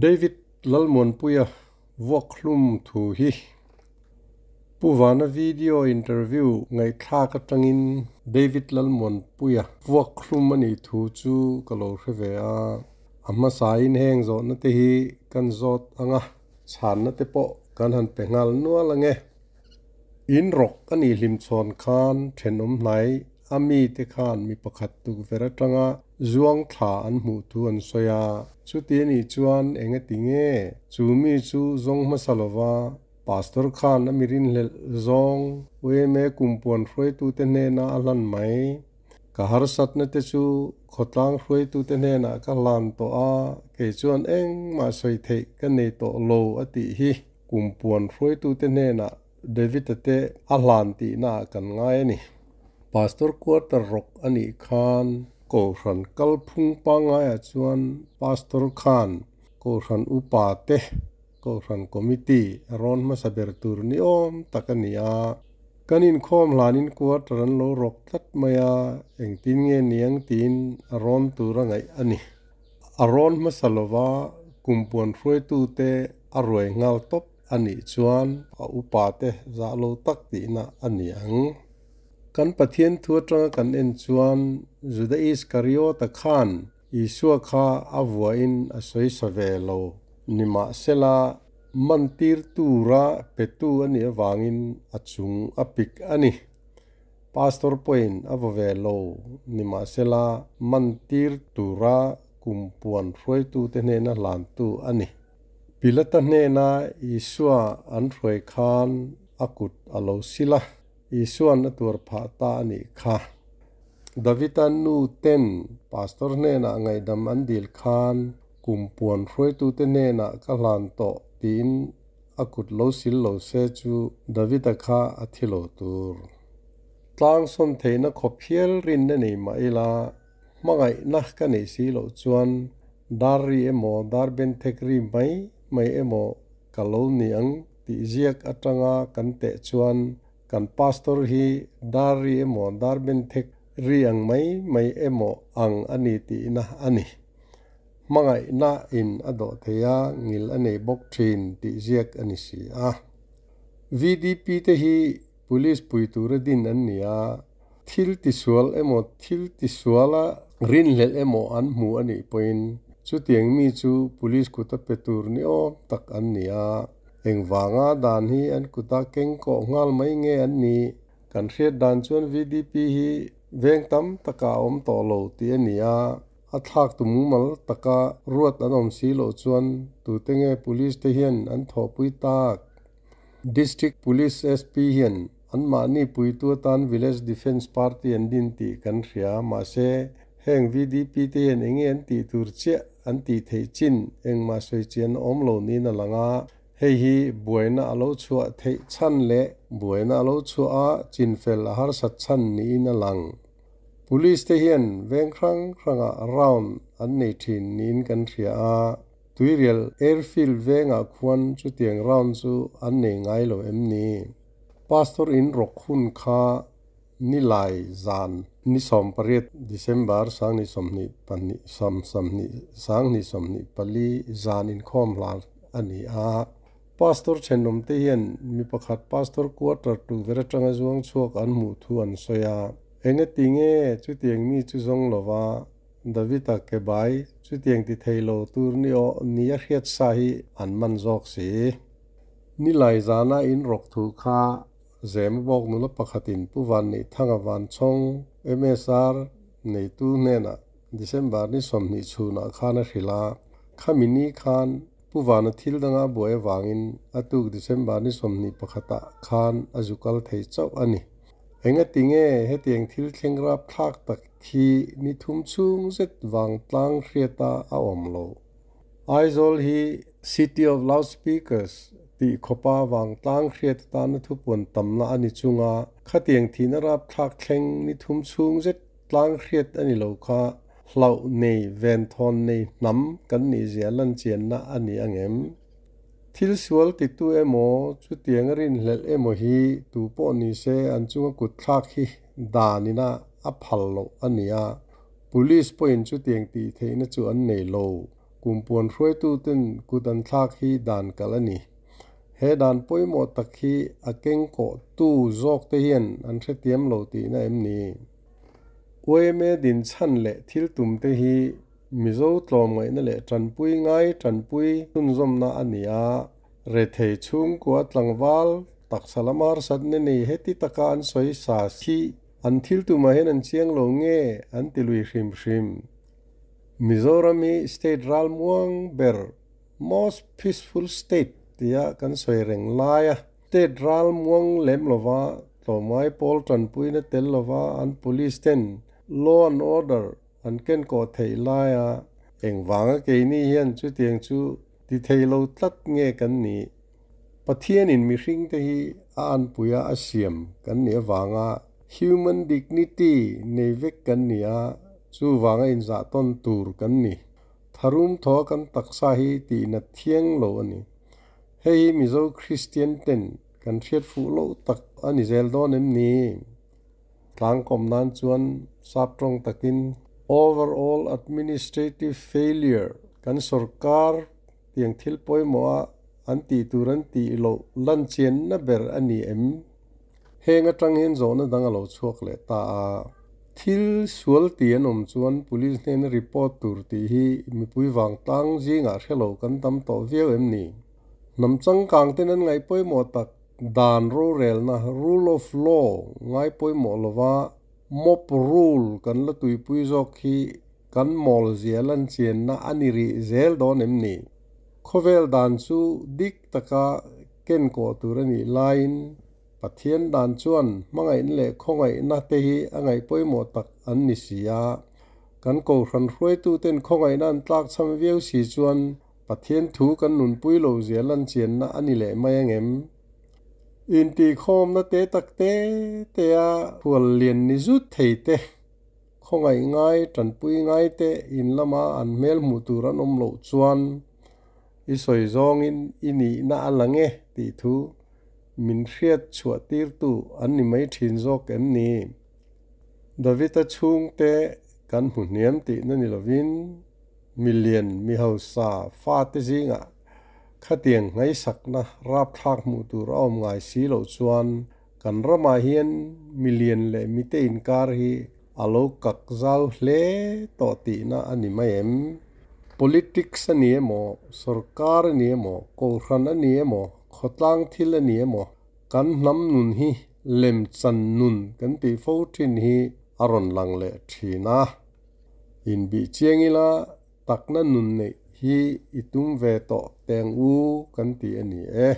David Lalmuanpuia vuak hlum thu hi Pu Vana video interview ngaihthlak atangin David Lalmuanpuia vuak hlum a nih thu chu ka lo hre ve a. A hmasain heng zawhna te hi kan zawt ang a, chhanna te pawh kan han pe nghal nual ang e. In rawk a nih hlimchhawn khan thenawm hnai a mite khan mi pakhat tukverh atanga zuang thla an hmuh thu an sawi a. Chuti a nih chuan eng a ti nge? Chu mi chu zawng hmasa lova Pastor khan a mi rinhlelh zawng yma kumpuan hruaitute hnena a hlan mai. Ka harsatna te chu khawtlang hruaitute hnenah ka hlan tawh a, kei chuan engmah sawi theih ka nei tawh lo a tih hi kumpuan hruaitute hnenah David-a te a hlan tihnaah kan ngai a ni. Pastor quarter rawk a nih khan Kohhran kalphung pangaiah chuan Pastor khan Kohhran upa te Kohhran Committee a rawn hmasa ber tur ni awm tak a ni a. Kan inkhawm hlanin quarter an lo rawk tlat mai a, engtin nge niang tiin a rawn tur a ngaih a ni. A rawn hmasa lova kumpuan hruaitute a ruai nghal tawp a nih chuan a upa te zah lo tak tihna a ni ang. Kan Pathian thu atanga kan en chuan Juda Iskariota khan Isua kha a vuahin a sawi sa ve lo. Nimahsela, mantir tura petu a nih avangin a chung a pik a ni. Pastor pawhin a vaw ve lo. Nimahsela, mantir tura kumpuan hruaitute hnena hlantu a ni. Pilata hnena Isua an hruai khan a kut a lo sil a, Isua'n a tuar phah ta a nih kha. Davida nu ten pastor hnenah ngaihdam an dil khan kum puan hruaitute hnenah ka hlan tawh tiin a kut lo sil lo se chu Davida kha a thi lo tur. Tlang sawn theihna khawp hial rinna nei mah ila hmangaihna ka neih si loh chuan dar ri emaw dar benthek ri mai mai emaw ka lo ni ang tih ziak atanga kan teh chuan kan pastor hi dar ri emaw dar benthek ri ang mai mai emaw ang a ni tihna a ni. Hmangaihna in a dawh thei a, ngil a nei bawk thin tih ziak a ni si a. VDP te hi Police pui tura din an ni a, thil tisual emaw thil tisuala rinhlelh emaw an hmu a nih pawhin chutiang mi chu Police kuta pe tur ni awm tak an ni a, engvanga dan hi an kuta keng kawh nghal mai nge an nih? Kan hriat dan chuan VDP hi veng tam takah a awm tawh lo tih a ni a, a thlak tu mumal taka ruat an awm si loh chuan tute nge Police te hian an thawhpui tak? District Police SP hian anmahni puitu atan Village Defence Party an din tih kan hria, mahse heng VDP te hian enge an tih tur chiah an tih theih chin engmah sawi chian a awm lo niin a lang a, hei hi buaina a lo chhuah theih chhan leh buaina a lo chhuah a chinfel a harsat chhan niin a lang. Police te hian veng hrang hrangah round an nei thin niin kan hria a. Tuirial Airfield vengah khuan chutiang round chu an nei ngai lo em ni? Pastor in rawk hun kha nilai zan ni 18 December 2022 2024 zan inkhawm hlan a ni a. Pastor thenawm te hian mi pakhat Pastor quarter tukverh atanga zuang chhuak an hmuh thu an sawi a. Engati nge chutiang mi chu zawng lova David-a ke bai chutiang ti thei lo tur ni aw ni a hriat sa hi an man zawk si. Nilai zana in rawk thu kha Zema bawk nula pakhatin Pu Vanneihthanga Vanchhawng, MSR, neitu hnenah December ni 20 chhunah khan a hrilh a. Khami ni khan Pu Vana thil danga a buai avangin a tuk December ni 21 ah khan a zu kal thei chauh a ni. Engati nge hetiang thil thleng rap thlak tak hi ni thum chhung zet vang tlang hriata a awm lo? Aizawl hi City of Loudspeakers tih khawpa vang tlang hriat atana thupuan tamna a ni chunga khatiang thihna rap thlak thleng ni thum chhung zet tlang hriat a ni lo kha hlauh nei venthawn nei hnam kan nih zia lanchianna a ni angem? Thil sual titu emaw, chutiang a rinhlelh emaw hi tu pawh ni se an chunga kut thlak hi danina a phal loh a ni a, Police pawhin chutiang tih theihna chu an nei lo. Kumpuan hruaituten kut an thlak hi dan kalh a ni. He dan pawimawh tak hi a kengkawhtu zawkte hian an hrethiam lo tihna em ni? Yma din chhan leh thil tumte hi Mizo tlawmngaihna leh tanpui ngai tanpui chhunzawmna a ni a, rethei chhungkua tlangval taksa lam harsatna nei heti taka an sawi sa hi an thil tumah hian an chiang lo nge an ti lui hrim hrim. Mizoram hi state ralmuang ber Most peaceful state tia kan sawi reng laia state ral muang lem lova tlawmngai pawl tanpuina tel lova an police ten law and order an ken kawh theih laia engvanga keini hian chutiang chu ti thei lo tlat nge kan nih? Pathianin mihringte hi a anpuia a siam kan nih avanga human dignity nei vek kan ni a, chuvanga inzahtawn tur kan ni. Tharum thaw kan taksa hi tihna thiang lo a ni. Hei hi Mizo Kristian ten kan hriat fuh loh tak a ni zel dawn em ni? Tlangkawm nan chuan sap tawng takin Overall Administrative Failure kan sorkar tiang thil pawimawh a an tih tur an tih loh lan chianna ber a ni em? Heng atang hian zawhna dang a lo chhuak leh ta a. Thil sual tih an awm chuan police hnena report tur tih hi mipui vang tlang zingah hre lo kan tam tawh viau em ni? Hnam changkang ten an ngaih pawimawh tak dan rorelna, rule of law, ngai pawimawh lova mob rule kan la tuipui zawk hi kan mawl zia lan chianna a ni rih zel dawn em ni? Khawvel dan chu dik taka ken kawh tur a nih laiin Pathian dan chuan hmangaihna leh khawngaihna te hi a ngaih pawimawh tak an ni si a. Kan kohhran hruaituten khawngaihna an tlakchham viau si chuan Pathian thu kan nunpui lo zia lan chianna a ni leh mai angem? Intihkhawmna te tak te te a hual lian ni zut thei te, khawngaih ngai, tanpui ngai te in lama an hmel hmuh tur an awm loh chuan I sawi zawngin i nihna a lang e tih thu min hriat chhuah tirtu an ni mai thin zawk em ni? David-a chhungte kan hmu hniam tihna ni lovin milian mi hausa fate zingah khatiang ngaihsakna rapthlak hmuh tur a awm ngai si loh chuan kan ramah hian milian leh mite inkar hi A lo kak zau hle tawh tihna a ni mai em? Politics a ni emaw, sorkar a ni emaw, kohhran a ni emaw, khawtlang thil a ni emaw, kan hnam nun hi lemchan nun kan tih fo thin hi a rawn lang leh thin a. Inbih chiang ila takna nun neih hi i tum ve tawh teng u kan ti a ni e.